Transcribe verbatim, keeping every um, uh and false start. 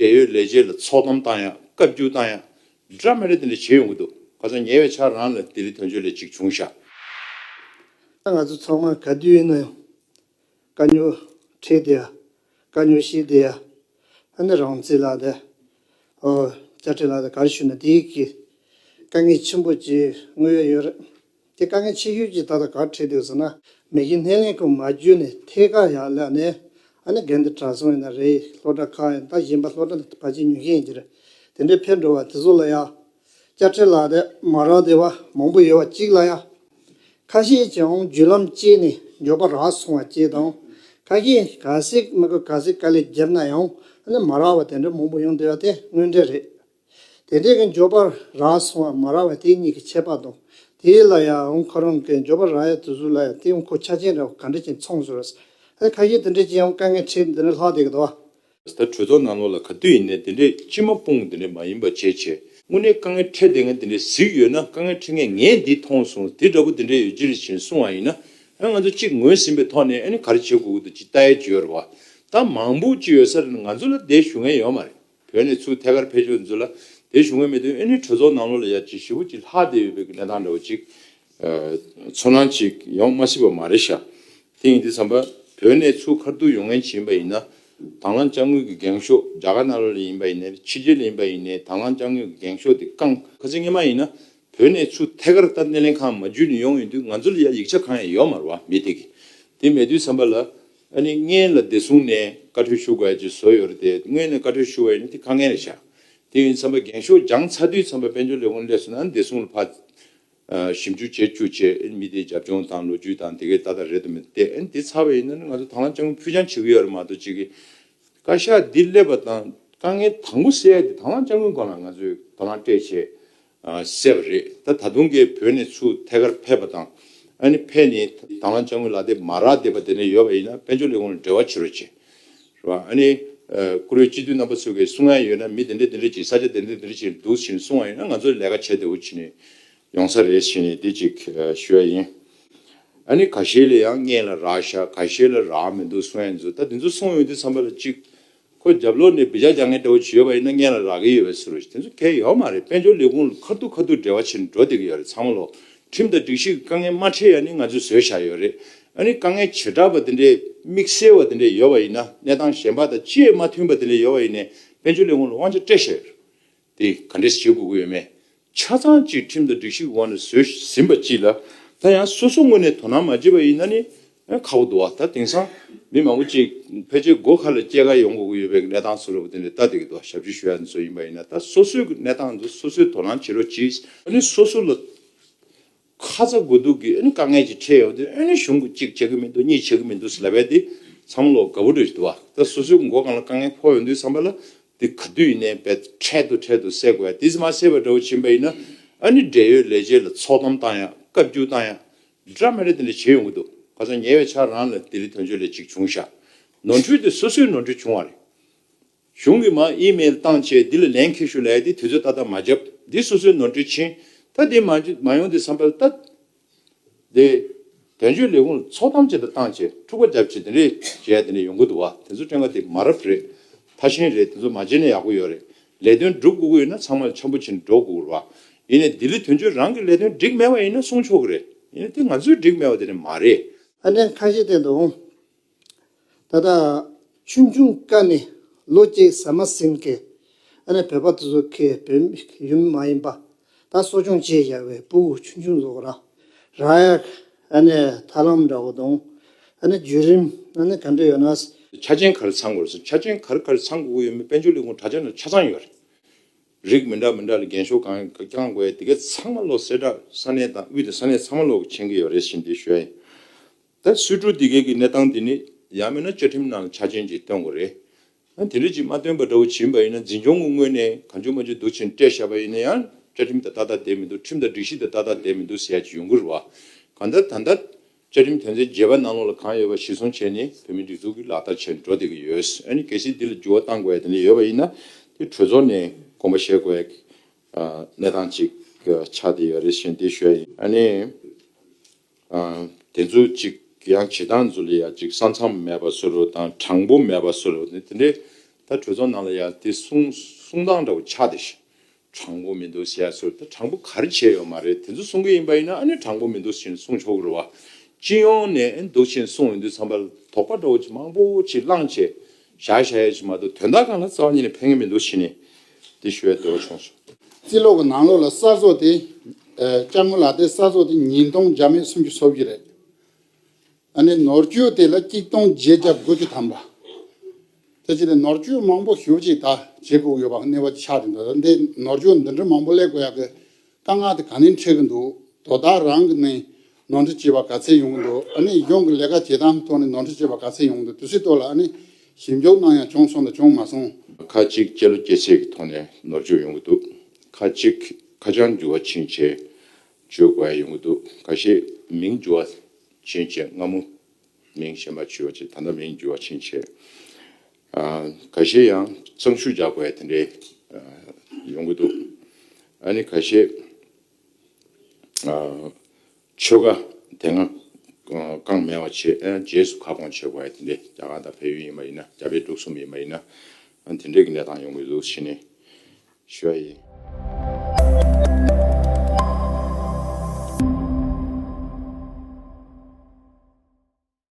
འབྲེལ་ཡོད་ལས་བྱེད་ལ་ཚོགས་གཏམ་བཏང་ཡ། བཀའ་བཀྱོན་བཏང་ཡ། འདྲ་མི་འདྲ་དེ་འདྲ་བྱེད་ཡོང་གི་འདུག་ཁ་སང་ཉེ་བའི་ཆར་རང་ལ་ལྡི་ལི་དོན་གཅོད་ལས་གཅིག་བྱུང་ཤག་ད་ང་ཚོ་ཚང་མ་ག་དུས་ཡིན་ན་ཡང་། དཀའ་རྙོག་འཕྲད་བསྡད་ཡ། དཀའ་རྙོག་བཤད་བསྡད་ཡ། ཨ་ནི་རང་བཙན་ལགས་དང་། ཨོ། དཔྱ་ཁྲལ་ལགས་དང་ག་རེ་ཞུ་ན་དེའི་གི་དཀའ་ངལ་ཆེན་པོ་ཅིག་མངོན་ཡོད་ཡོད་རེད། དེ་དཀའ་ངལ་ཆེ་ཤོས་ཅིག་ད་ལྟ་ག་རེ་འཕྲད་བསྡད་ཡོད་ཟེར་ན། མི་གི་སྣེ་ལེན་ཁང་མ་བརྒྱུད་ནས་ཐད་ཀར་ཡར་སླེབས་ནས། ཨ་ནི་དགོན་སྡེ་གྲྭ་ཚང་ཡིན་ན་རེད། སློབ་གྲྭ་ཁག་ཡིན་ད་གཞན་པ་སློབ་གྲྭ་ནས་ཕལ་ཆེར་ཉོ་མཁན་ཡིན་གྱི་རེད། དེ་འདྲའི་ཕེབས་འགྲོ་བ་དེ་ཚོ་ལ་ཡ། དཔྱ་ཁྲལ་ལགས་དེ་མ་རག་བསྡད་པ་མང་པོ་ཡོད་པ་གཅིག་ལ་ཡ། ཁ་ཤས་ཀྱང་བརྒྱུད་ལམ་བཅད་ནས་འབྱོར་པ་རག་སོང་བ་བཅས་དང་། ཁ་ཤས་ག་ཚོད་མི་དགོས་ག་ཚོད་དཀའ་ལས་བརྒྱབ་ན་ཡང་ཨ་ནི་མ་རག་པ་དེ་འདྲ་མང་པོ་ཡོང་བསྡད་པ་དེ་དངོས་འབྲེལ་རེད། དེ་འདྲའི་གི་འབྱོར་པ་རག་སོང་བ་མ་རག་པ་དེ་གཉིས་ཀྱི་ཁྱད་པར་དང་། དེ་ལ་ཡང་ཁོ་རང་གི་འབྱོར་པ་རག་ཡ་དེ་ཚོ་ལ་ཡང་དེ་ཡང་ཁོ་ཆ་རྐྱེན་འདྲ་བ་ག་འདྲ་ཅིག་ཚང་ཟེར་བ། ཨ་ཁ་ཤས་དེ་འདྲ་ཅིག་ཡང་དཀའ་ངལ་འཕྲད་འདི་འདྲ་ལྷག་བསྡད་གི་འདུག་བ། ད་གྲོས་ཚོགས་ནང་ལོགས་ལ་ག་དུས་ཡིན་ནའི་དེ་འདྲའི་སྤྱི་མ་དཔུང་དེ་འདྲ་མ་ཡིན་པ་བྱས་བྱས་དངོས་གནས་དཀའ་ངལ་འཕྲད་བསྡད་མཁན་དེ་འདྲའི་གཟིགས་ཡོད་ན། དཀའ་ངལ་འཕྲད་མཁན་ངས་འདི་མཐོང་སོང་། དེ་འདྲ་པོ་དེ་འདྲ་ཡོད་ཀྱི་རེད་ཅེས་གསུང་བ་ཡིན་ན། ཨ་ང་ཚོ་གཅིག་ངོས་ཟིན་པའི་ཐོག་ནས་ཨ་ནི་ག་རེ་བྱེད་དགོས་ཀྱི་འདུག་ཅེས་ལྟ་ཡས་ཅིག་ཡོད་རེད་བ། ད་མང་པོ་ཅིག་ཡོད་ས་རེད། ང་ཚོ་ལ་དེ་ཞུ་མཁན་ཡོད་མ་རེད། བོད་ནས་ཚུར་ཐད་ཀར་ཕེབས་ཕྱོགས་ཚོ་ལ་དེ་ཞུ་མཁན་མེད་དུས། ཨ་ནི་གྲོས་ཚོགས་ནང་ལོགས་ལ་ཡ་ཅིག་ཞེ་པོ་ཅིག་ལྷག་བསྡད་ཡོད་པའི་གནས་སྟངས་འདྲ་བོ་ཅིག་ཨ་ཚོར་སྣང་ཅིག་ཡོང་མ་སྲིད་པ་མ་རེད་ཤག་དེ་ཡིན་དུས་ཙམ་པ་བོད་ནས་ཚུར་ཁ་ཐུག་ཡོང་མཁན་ཅིག་ཡིན་པ་ཡིན་ན། དང་བླངས་དཔྱ་དངུལ་གྱི་འགེངས་ཤོག་རྒྱ་གར་ནང་ལོགས་ལ་ཡིན་པ་ཡིན་ནའི་ཕྱི་རྒྱལ་ལ་ཡིན་པ་ཡིན་ནའི་དང་བླངས་དཔྱ་དངུལ་གྱི་འགེངས་ཤོག་དེ་བསྐངས། ཁ་སང་སྔོན་མ་ཡིན་ན་བོད་ནས་ཚུར་ཐད་ཀར་ད་སྣེ་ལེན་ཁང་མ་བརྒྱུད་ནས་ཡོང་ཡོང་དུས་ང་ཚོ་ལ་ཡ་ཡིག་ཆ་གང་ཡང་ཡོད་མ་རེད་བ། མི་དེ་གི་དེ་མེད་དུས་ཙམ་པ་ལ། ཨ་ནི་སྔོན་ལ་བདེ་སྲུང་ནས་བཀའ་འཁྲོལ་ཞུ་དགོས་ཡ་ཅིག་བཟོས་ཡོད་རེད་དེ། སྔོན་ནས་བཀའ་འཁྲོལ་ཞུ་བ་ཡིན་ན་དེ་དཀའ་ངལ་རེད་ཤག་དེ་ཡིན་ཙམ་པ་འགེངས་ཤོག་སྦྱངས་ཚར་དུས་ཙམ་པ་དཔལ་འབྱོར་ལས་ཁུངས་སླེབས་སོང་ན་བདེ་སྲུང་ལ་ཕར་ཨ་ཞིབ་འཇུག་བྱེད་བཅུག་བྱས། ཨ་ནི་མི་དེའི་རྒྱབ་ལྗོངས་དང་ལོ་རྒྱུས་དང་དེ་གའི་ཏག་ཏག་རེད་དམ་མེད་དེ། ཨ་ནི་དེ་ཚར་བ་ཡིན་ན་ནི་ང་ཚོ་དང་བླངས་དཔྱ་དངུལ་ཕུལ་རྐྱང་བྱེད་ཀྱི་ཡོད་རེད་མ་གཏོགས། ཅིག་གི་བཀའ་ཤག་འདི་སླེབས་པ་དང་དཀའ་ངལ་དང་པོ་སེལ་ཡ་དེ་དང་བླངས་དཔྱ་དངུལ་སྒང་ལ་ང་ཚོས་དོ་སྣང་སྤྲད་བྱས་ཨ་སེལ་བ་རེད། ད་ད་དུང་གི་བོད་ནས་ཚུར་ཐད་ཀར་ཕེབས་པ་དང་། ཨ་ནི་ཕེབས་ནས་དང་བླངས་དཔྱ་དངུལ་ལག་དེབ་མ་རག་བསྡད་པ་དེ་འདྲ་ཡོད་པ་ཡིན་ན་དཔལ་འབྱོར་ལས་ཁུངས་ལ་འབྲེལ་བ་བྱེད་རོགས་བྱེད། རེད་བ། ཨ་ནི་ཨ་བཀུར་འོས་སྤྱི་འཐུས་རྣམ་པ་ཚོ་གིས་གསུང་ཡ་ཡོད་ན། མི་དེ་འདྲ་དེ་འདྲ་ཅིག་ས་ཆ་དེ་འདྲ་དེ་འདྲ་ཅིག་འདུག་ཟེར་གསུང་བ་ཡོད་ན་ང་ཚོ་ལས་ཀ་བྱེད་བདེ་བོ་བྱེད་ནས་ཡོང་ས་རེད་ཟེར་ནས་དེ་ཅིག་ཨ་ཞུ་ཡ་ཡིན། ཨ་ནི་ཁ་ཤས་ལ་ཡང་སྔོན་ལ་རག་ཤག་ཁ་ཤས་ལ་རག་མི་འདུག་གསུང་ཡ་ཚོ། ད་དེ་ཚོ་གསུང་ཡོང་དུས་ཙམ་པ་ལ་ཅིག་ཁོ་རྒྱབ་ལོགས་ནས་བི་ཇ་རྒྱག་མཁན་འདྲ་བོ་ཅིག་ཡོད་པ་ཡིན་ན་སྔོན་ལ་རག་གི་ཡོད་པའི་བཟོ་འདྲ་ཞིག་དེ་ཚོ་གལ་ཡོད་མ་རེད། དཔལ་འབྱོར་ལས་ཁུངས་ལ་ཁ་ཐུག་ཁ་ཐུག་འབྲེལ་བ་བྱེད་ནས་འགྲོ་བསྡད་ཀྱི་ཡོད་རེད། ཚང་མ་ལོ་ཁྲིམས་དང་སྒྲིག་གཞི་གི་དཀའ་ངལ་མ་འཕྲད་ཡ་ནི་ང་ཚོས་བཟོས་བཞག་ཡོད་རེད། ཨ་ནི་དཀའ་ངལ་བྱེ་བྲག་པ་དེ་འདྲའི་དམིགས་བསལ་བ་དེ་འདྲ་ཡོད་པ་ཡིན་ན། གནས་སྟངས་གཞན་པ་དང་ཅི་ཡང་མ་མཐུན་པ་དེ་འདྲ་ཡོད་པ་ཡིན་ནའི་དཔལ་འབྱོར་ལས་ཁུངས་ལ་དབང་ཆ་སྤྲད་བཞག་ཡོད་རེད། དེ་ག་འདྲས་བྱེད་དགོས་ཀྱི་ཡོད་མེད་ཆ་ཚང་གཅིག་ཁྲིམས་དང་སྒྲིག་གཞི་གི་འོག་ནས་བཟོས་ཟིན་པ་གཅིག་ལ། ད་ཡང་སོ་སོ་ངོས་ནས་དོ་སྣང་མ་བྱས་པ་ཡིན་ན་ནི་ཨ་ཁག་པོ་འདུག་བ། ད་དེང་སང་མི་མང་པོ་ཅིག་ཕལ་ཆེར་སྒོ་ཁ་ལ་སྐྱེལ་ག་ཡོང་དགོས་ཀྱི་ཡོད་པའི་གནས་སྟངས་བཟོ་འདྲ་པོ་དེ་འདྲ་ལྟ་བསྡད་ཀྱི་འདུག་བ། ཞབས་ཕྱི་ཞུ་ཡ་ཚོ་ཡིན་པ་ཡིན་ན། ད་སོ་སོའི་གི་གནས་སྟངས་ཚོ་སོ་སོས་དོ་སྣང་བྱེད་རོགས་གྱིས། ཨ་ནི་སོ་སོ་ལ་ཁ་ཚ་དགོས་གཏུགས་ཀྱི་ཨ་ནི་དཀའ་ངལ་ཅིག་འཕྲད་ཡོང་དུས། ཨ་ནི་གཞུང་གིས་གཅིག་བྱེད་ཀྱི་མི་འདུག་གཉིས་བྱེད་ཀྱི་མི་འདུག་ཟེར་ལབ་པ་དེ་ཚང་མ་ལོག་དགའ་པོ་འདྲ་ཞིག་འདུག་བ། ད་སོ་སོའི་མགོ་སྒང་ལ་དཀའ་ངལ་ཕོག་ཡོང་དུས་ཙམ་པ་ལ་དེ་ག་དུས་ཡིན་ནའི་བས་འཕྲལ་དུ་འཕྲལ་དུ་སེལ་དགོས་ཡ། དེ་ཙམ་མ་སེལ་བ་འདྲ་བོ་ཕྱིན་པ་ཡིན་ན། ཨ་ནི་འབྲེལ་ཡོད་ལས་བྱེད་ལ་ཚོགས་གཏམ་བཏང་ཡ། བཀའ་བཀྱོན་བཏང་ཡ། འདྲ་མི་འདྲ་དེ་འདྲ་བྱེད་ཡོང་གི་འདུག་ཁ་སང་ཉེ་བའི་ཆར་རང་ལ་ལྡི་ལི་དོན་གཅོད་ལས་གཅིག་བྱུང་ཤག་ནོར་འཁྲུལ་དེ་སོ་སོའི་ནོར་འཁྲུལ་བྱུང་བ་རེད། གཞུང་གིས་མར་ཨི་མེལ་བཏང་བྱས་འདི་ལ་ལན་འཁྱེར་ཤོག་ལབ་ཡ་དེ་དུས་ཚོད་ཏག་ཏག་མ་བརྒྱབ། འདི་སོ་སོའི་ནོར་འཁྲུལ་ཕྱིན། ད་དེ་མ་མ་ཡོང་དུས་ཙམ་པ་ལ་ད། དེ། དོན་གཅོད་ལས་ཁུངས་ལ་ཚོགས་གཏམ་ཅིག་ད་བཏང་བྱས། འཁྲུག་པ་བརྒྱབ་བྱས་དེ་འདྲས་བྱས་དེ་འདྲས་ཡོང་གི་འདུག་བ། དེ་ཚོ་སྐྲན་ཁ་དེ་མ་རབས་རེད། ཐ་ཤན་རེད། དེ་ཚོ་མ་བྱས་ན་ཡག་པོ་ཡོད་རེད། ལས་དོན་སྒྲུབ་དགོས་ཀྱི་ཡོད་ན་ཚང་མ་འཆམ་པོ་བྱས་ནས་འགྲོ་དགོས་ཀྱི་རེད་བ། ཡིན་ནའི་ལྡི་ལི་དོན་གཅོད་རང་གི་ལས་དོན་འགྲིག་མེད་པ་ཡིན་ན་གསུང་ཆོག་གི་རེད། ཡིན་ནའི་དེ་ང་ཚོའི་འགྲིག་མེད་པ་དེ་འདྲས་མ་རེད། ཨ་ནི་ཁ་ཤས་བསྟན་འདུག་ད་ལྟ་ཆུང་ཆུང་ཀ་ནས་ལོ་གཅིག་ཟ་མ་ཟིན་མཁན། ཨ་ནི་བོད་པ་དེ་ཚོ་གི་བོད་ཡུལ་མི་མ་ཡིན་པ། ད་གསོ་སྐྱོང་བྱས་བཞག་པའི་ཕྲུ་གུ་ཆུང་ཆུང་ཚོ་ར་རག་ཡ། ཨ་ནི་ཐབས་ལམ་འདྲ་བོ་དང་། ཨ་ནི་བརྒྱུད་རིམ་ཨ་ནི་ག་འདྲ་ཡོད་ན། ཆ་རྐྱེན་ག་རེ་ཚང་དགོས་རེད་ཟེར། ཆ་རྐྱེན་ག་རེ་ག་རེ་ཚང་དགོས་ཀྱི་ཡོད་མེད་དཔལ་འབྱོར་ལས་ཁུངས་དྲ་རྒྱ་ནང་ཆ་ཚང་ཡོད་རེད། རིགས་མི་འདྲ་མི་འདྲ་ལ་འགེངས་ཤོག་གང་བཀང་དགོས་ཡ་དེ་ག་ཚང་མ་ལོག་གསལ་བསྒྲགས་ས་གནས་དང་དབུས་དང་ས་གནས་ཚང་མ་ལོག་མཁྱེན་གྱི་ཡོད་རེད་ཟེར་འདི་ཞུ་ཡ་ཡིན། ད་སུད་ཀྲོའུ་འདི་གའི་གི་གནས་སྟངས་འདི་ནི་ཡང་མིན་ན་བཅའ་ཁྲིམས་ནང་ལ་ཆ་རྐྱེན་ཅིག་བཏོན་དགོས་རེད། ཨ་དེ་འདྲ་ཅིག་མ་བཏོན་པ་འདྲ་བོ་ཕྱིན་པ་ཡིན་ན་འཛིན་སྐྱོང་གི་ངོས་ནས་གང་བྱུང་མང་བྱུང་འདུག་ཕྱིན་སྤྲད་བཞག་པ་ཡིན་ན་ཡང་བཅའ་ཁྲིམས་དང་ཏག་ཏག་བསྡད་མི་འདུག་ཁྲིམས་དང་སྒྲིག་གཞི་དང་ཏག་ཏག་བསྡད་མི་འདུག་ཟེར་ཡ་ཅིག་ཡོང་གི་རེད་བ། གང་ལྟར་ད་ལྟ་བཅའ་ཁྲིམས་དོན་ཚན་བརྒྱད་པ་ནང་ལོགས་ལ་གང་ཡོད་པ་གཞིར་བཟུང་བྱས་ནས་བོད་མིའི་སྒྲིག་འཛུགས་ཀྱིས་ལག་བསྟར་བྱས་ནས་འགྲོ་བསྡད་ཀྱི་ཡོད། ཨ་ནི་གལ་སྲིད་འདི་ལ་འགྱུར་བ་གཏང་དགོས་ཡ་དེ་འདྲ་ཡོད་པ་ཡིན་ན་དེ་གྲོས་ཚོགས་ནས་དགོངས་པ་བཞེས་དགོས་ཡ་གནས་སྟངས་ཅིག་ཆགས་བསྡད་ཡོད་རེད་ཟེར་འདི་ཞུ་ཡ་ཡིན། ཨ་ནི། ཨ་དེ་ཚོ་ཅིག་ཡང་བྱེད་སྟངས་ཚོ་ལ་ཡ་ཅིག་ས་མཚམས་མེད་པ་བཟོ་རོགས་དང་། དྲང་པོ་མེད་པ་བཟོ་རོགས་དེ་འདྲའི་ ད་གྲོས་ཚོགས་ནང་ལ་ཡང་དེ་གསུང་གསུང་སྟངས་འདྲ་བོ་ཆགས་བསྡད་ཤག་དྲང་པོ་མི་འདུག་ཟེར་ཡ་ཚོར། ད་དྲང་པོ་ག་རེ་བྱས་ཡོད་མ་རེད། དེ་ཚོ་གསུང་གི་ཡིན་པ་ཡིན་ན་ཨ་ནི་དྲང་པོ་མི་འདུག་ཟེར་ནས་གསུང་ཆོག་གི་རེད་བ། སྤྱི་ཡོངས་ནས་ཨ་ནི་འདུག་ཟེར་ནས་གསུང་ཡོང་དུས་ཙམ་པ་ལ་དོགས་པ་འདྲ་བོ་ཅིག་མང་པོ་ཅིག་བསླངས་བྱས་བཞག་བཞག་ཡ་ཅིག་མ་གཏོགས་དོན་དག་སྒང་ལ་རྩ་བ་ཉིད་ནས་ཕན་གི་མི་འདུག་ཟེར་ནས་དེ་ཞུ་ཡ་འདོད་པ་བྱུང་སོང་། རྩིས་ལོ་གི་ནང་ལོགས་ལ་གསར་བཟོ་དེ། ཨ་ཅ་དངོས་ལག་དེབ་གསར་བཟོ་དེ་ཉིས་སྟོང་བརྒྱ་མེད་སུམ་ཅུ་སོ་བཞི་རེད། ཨ་ནི་ནོར་བཅོས་དེ་ལ་གཅིག་སྟོང་བརྒྱད་བརྒྱ་དགུ་བཅུ་ཐམ་པ། དེ་བྱས་ཏེ་ནོར་བཅོས་མང་པོ་ཞེ་པོ་ཅིག་ད་བྱེད་དགོས་ཡོད་པ་གནས་བབ་ཅིག་ཆགས་བསྡད་འདུག་འདི་ནོར་བཅོས་འདི་འདྲ་མང་པོ་སླེབས་དགོས་ཡག་གི་དཀའ་ངལ་དེ་ག་ནས་འཕྲད་ཀྱི་འདུག་དོ་བདག་རང་གི་ནས་ནོར་འཁྲུལ་བྱས་པ་ག་ཚད་ཡོང་གི་འདུག་ཨ་ནི་གཞུང་གི་ལས་ཀ་བྱེད་སྟངས་ཐོག་ནས་ནོར་འཁྲུལ་བྱས་པ་ག་ཚད་ཡོང་གི་འདུག་དེ་ཚོའི་ཐོག་ལ་ཨ་ནི་ཞིབ་འཇུག་གནང་ཡག་བྱུང་སོང་དང་བྱུང་མ་སོང་། ཁག་ཅིག་སྤྱི་ལོ་སྤྱི་ཚེས་ཀྱི་ཐོག་ནས་ནོར་བཅོས་ཡོང་གི་འདུག་ཁག་ཅིག་ཁ་བྱང་འགྱུར་བ་ཕྱིན་བྱས་བཅོས་དགོས་ཡ་ཡོང་གི་འདུག་ཁ་ཤས་མིང་འགྱུར་བ་ཕྱིན་བྱས་སྔ་མོ་མིང་གཞན་པ་བྱས་པ་བྱས། ད་ལྟ་མིང་འགྱུར་བ་ཕྱིན་བྱས། ཨ་ཁ་ཤས་ཡང་གཙང་ཤུར་རྒྱག་དགོས་ཡ་དེ་འདྲའི་ཨ་ཡོང་གི་འདུག་ཨ་ནི་ཁ་ཤས་ཨ་ཆོལ་ཁ་དེ་སྔ་ཨ་རྐང་མེད་པ་བྱས། ཨ་རྗེས་སུ་ཁ་སྐོང་བྱེད་དགོས་ཡ་དེ་འདྲའི་རྒྱ་གར་དང་བལ་ཡུལ་ཡིན་པ་ཡིན་ན། རྒྱ་བལ་འབྲུག་གསུམ་ཡིན་པ་ཡིན་ན། ཨ་དེ་འདྲའི་གི་གནས་སྟངས་ཡོང་གི་འདུག་ཟེར་ནས་ཞུ་ཡ་ཡིན།